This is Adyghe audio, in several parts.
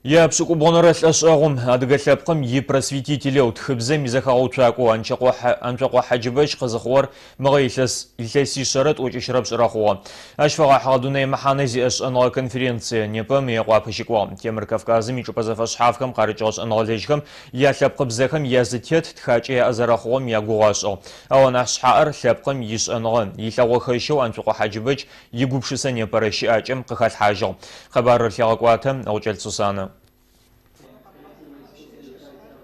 Япшӏыкӏубгъонэрэ лӏэшӏэгъум адыгэ лъэпкъым ипросветителэу, тхыбзэм изэхэгъэуцуакӏоу Анцокъо Хьаджыбэч къызыхъугъэр мыгъэ илъэс илъэсишъэрэ тӏокӏищырэ пшӏырэ хъугъэ. Ащ фэгъэхьыгъэ дунэе мэхьанэ зиӏэ шӏэныгъэ конференцие непэ Мыекъуапэ щыкӏуагъ. Темыр Кавказым ичӏыпӏэ зэфэшъхьафхэм къарыкӏыгъэ шӏэныгъэлэжьхэм ялъэпкъыбзэхэм язытет тхакӏэ яӏэ зэрэхъугъэм ягугъу ашӏыгъ. Ау анахь шъхьаӏэр лъэпкъым ишӏэныгъэ, илъэгъохэщэу Анцокъо Хьаджыбэч игупшысэ непэрэ щыӏакӏэм къыхалъхьажьыгъ. Къэбарыр лъегъэкӏуатэ Гъукӏэлӏ Сусанэ.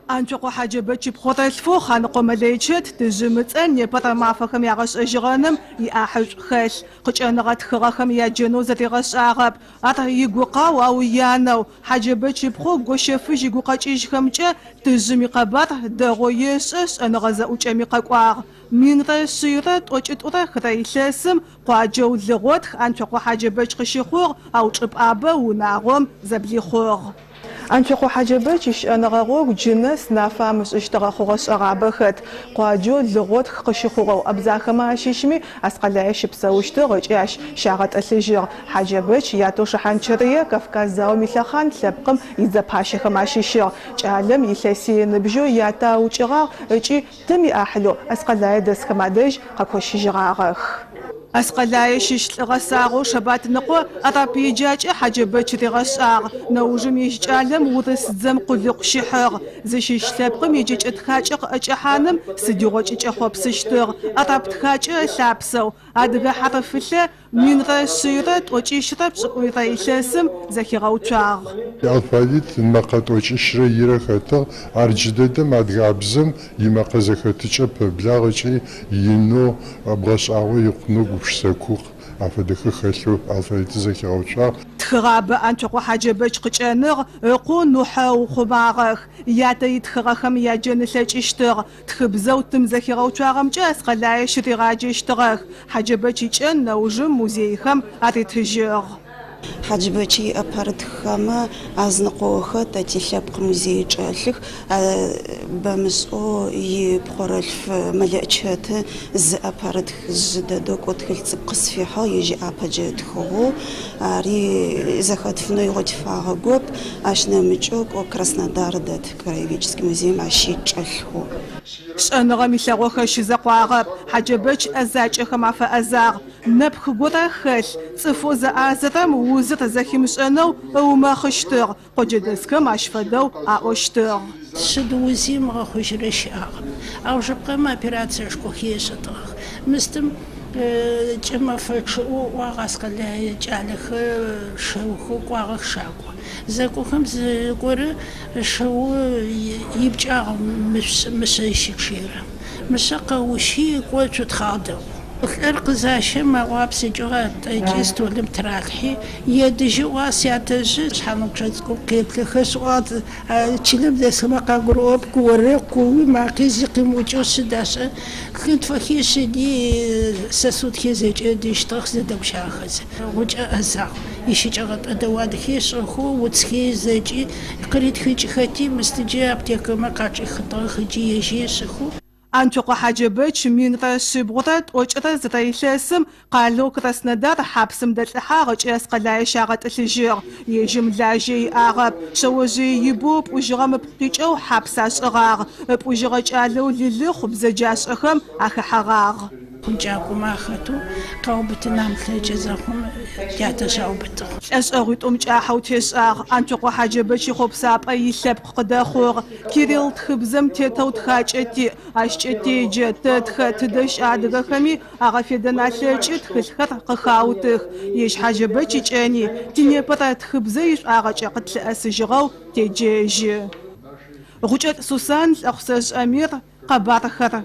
Анцокъо Хьаджэбэч ипхъорэлъфэу Хъаныкъо Мэлэйчэт тыжъым ыцӏэ непэрэ мафэхэм ягъэшӏэжьыгъэным иӏахьышӏу хэлъ. Къыкӏэныгъэ тхыгъэхэм яджэнэу зэригъэшӏагъэп. Ар игукъау, ау янэу Хьаджэбэч ыпхъоу Гощэфыжь игукъэкӏыжьхэмкӏэ тыжъым икъэбар дэгъоу ешӏэ, шӏэныгъэ зэӏукӏэми къэкӏуагъ. Минрэ шъийрэ тӏокӏитӏурэ хырэ илъэсым Къуаджэу Лыгъотх Анцокъо Хьаджэбэч къыщыхъугъ, ау чӏыпӏабэ унагъом зэблихъугъ. Анцокъо Хьаджэбэч ищыӏэныгъэ гъогу джы нэс нафэ амышӏыщтыгъэ хъугъэ-шӏэгъабэ хэт. Къуаджэу Лыгъотх къыщыхъугъэу абдзахэмэ ащыщми Аскъэлае щыпсэущтыгъ ыкӏи ащ щагъэтӏылъыжьыгъ. Хьаджэбэч ятэу Шыхьанчэрые Кавказ заом илъэхъан лъэпкъым идзэпащэхэм ащыщыгъ. Кӏалэм илъэсий ыныбжьэу ятэ аукӏыгъагъ ыкӏи Тым иӏахьылэу Аскъэлае дэсхэм адэжь къэкощыжьыгъагъэх. Аскъэлае щыщ лӏы гъэсагъэу Шэбатныкъо арап еджакӏэ Хьаджэбэч ригъэшӏагъ. Нэужым ежь кӏалэм урыс дзэм къулыкъу щихьыгъ. Зыщыщ лъэпкъым еджэкӏэ-тхакӏэ къыӏэкӏэхьаным сыдигъокӏи кӏэхъопсыщтыгъ. Арап тхакӏэ ылъапсэу адыгэ хьарыфылъэ Минрэ шъийрэ тӏокӏищрэ пшӏыкӏуйрэ илъэсым зэхигъэуцуагъ. Алфавит мэкъэ тӏокӏищрэ ирэ хэтыгъ, ар джыдэдэм адыгабзэм имэкъэ зэхэтыкӏэ пэблагъ ыкӏи инэу бгъэшӏагъо икъунэу гупшысэ куу афэдэхэр хэлъэу алфавитыр зэхигъэуцуагъ. Тхыгъабэ Анцокъо Хьаджэбэч къыкӏэныгъ, ыкъоу Нухьэ ыухъумагъэх. Ятэ итхыгъэхэм яджэн ылъэкӏыщтыгъ. Тхыбзэу тым зэхигъэуцуагъэмкӏэ Аскъэлае щыригъаджэщтыгъэх. Хьаджэбэч икӏэн нэужым музейхэм аритыжьыгъ. Хьаджэбэч иӏэпэрытххэмэ азыныкъохэр тэ тилъэпкъ музей чӏэлъых. Бэмышӏэу ипхъорэлъф Мэлэӏчэты зы ӏэпэрытх жъы дэдэу кӏо тхылъ цӏыкӏу къысфихьыгъ, ежь ыӏапэкӏэ ытхыгъэу. Ари зэхэтфынэу игъо тифагъэгоп. Ащ нэмыкӏэу кӏо Краснодар дэт. Краеведческий музеим ащи чӏэлъхэу. Шӏэныгъэм илъэгъохэщ изэкъуагъэп, Хьаджэбэч ӏэзакӏэхэм афэӏэзагъ. Нэпх горэ хэлъ, цӏыфэу зэӏазэрэм узыр зэхимышӏэнэу ыумэхъыщтыгъ, къоджэдэсхэм ащ фэдэу аӏощтыгъ. Сыд узи ымыгъэхъужьырэ щыӏагъэп. Аужыпкъэм операциешхохи ышӏытыгъэх. Мыстым кӏымэфэ чъыӏэу ыӏуагъ Аскъэлае кӏалэхэр шэухэу кӏуагъэх шакӏо. Зэкӏохэм зыгорэ Шыу ипкӏагъ Мышъэ зыщычъыерэм. Мышъэ къэущи кӏо цутхъагъ дэгъу. Лӏыр къызащэм аӏуагъ псынкӏэу атӏэкӏи столым тыралъхьи, едыжьы ыӏуагъ сятэжъы шъхьаныгъупчъэ цӏыкӏум къеплъыхэшъ ыӏуагъ чылэм дэсхэмэ къагурыӏоп куорэ кууи макъи зи къимыӏукӏэу сыд ашӏэ лъынтфэхи сыди сосудхи зэкӏэ ыдыщтыгъэх зэдэгущыӏэхэзэ. Гъукӏэ ӏэзагъ. Ищыкӏэгъэ тӏэдэуадхи шӏэхэу уцхи зэкӏи къыритхыкӏыхэти, мыстыджэ аптекэмэ къачӏихытыгъэх ыкӏи ежьи ышӏыхэу. Анцокъо Хьаджэбэч минрэ шъибгъурэ тӏокӏырэ зырэ илъэсым къалэу Краснодар хьапсым дэлӏыхьагъ ыкӏи Аскъэлае щагъэтӏылъыжьыгъ. Ежьым лажьэ иӏагъэп, шъэожъые ибэу ыпӏужьыгъэм ыпкъ къикӏэу хьапс ашӏыгъагъ. Ыпӏужьыгъэ кӏалэу Лилыхъу бзэджашӏэхэм ахэхьэгъагъ. Хъункӏакӏомэ ахэтэу къаубытын амылъэкӏы зэхъум, тятэжъ аубытыгъ. Лӏэшӏэгъуитӏум кӏахьэу тешӏагъ. Анцокъо Хьаджэбэч ихъопсапӏэ илъэпкъ къыдэхъугъ. Кирилл тхыбзэм тетэу тхакӏэ тиӏ, ащкӏэ теджэ, тэтхэ, тыдэ щыӏэ адыгэхэми агъэфедэн алъэкӏы, тхылъхэр къыхаутых. Ежь Хьаджэбэч икӏэни, тинепэрэ тхыбзэ ишӏуагъэкӏэ къытлъыӏэсыжьыгъэу теджэжьы. Гъукӏэлӏ Сусан, Лӏэхъусэжъ Амир, Къэбархэр.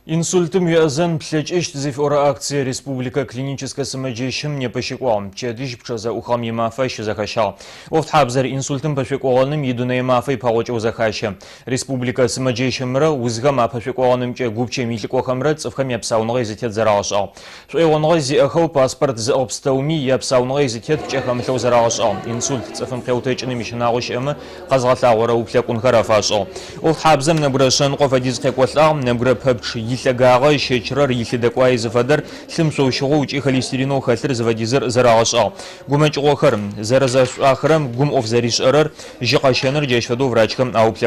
Инсультым уеӏэзэн плъэкӏыщт зыфиӏорэ акцие республикэ клиническэ сымэджэщым непэ щыкӏуагъ. Пчэдыжь пчъэ зэӏухыгъэм имафэ щызэхэщагъ. ӏофтхьабзэр инсультым пэшӏуекӏогъэным и Дунэе мафэ ипэгъокӏэу зэхащэ. Республикэ сымэджэщымрэ узхэм апэшӏуекӏогъэнымкӏэ гупчэм илӏыкӏохэмрэ цӏыфхэм япсауныгъэ изытет зэрагъэшӏагъ. Шӏоигъоныгъэ зиӏэхэу паспорт зыӏыгъ пстэуми япсауныгъэ изытет пкӏэ хэмылъэу зэрагъэшӏагъ. Инсульт цӏыфым къеутэкӏыным ищынагъо щыӏэмэ, къэзгъэлъагъорэ уплъэкӏунхэр афашӏыгъ. ӏофтхьабзэм нэбгырэ шъэныкъо фэдиз къекӏолӏагъ, нэбгырэ пэпчъ Илъэгагъэ, ыщэчырэр, илъыдэкӏуае зыфэдэр, лъым шъоущыгъоу ыкӏи холестеринэу хэлъыр зыфэдизыр зэрагъэшӏагъ. Гумэкӏыгъохэр зэрэзэшӏуахырэм, гум ӏоф зэришӏэрэр, жьы къэщэныр джащ фэдэу врачхэм ауплъэкӏугъ.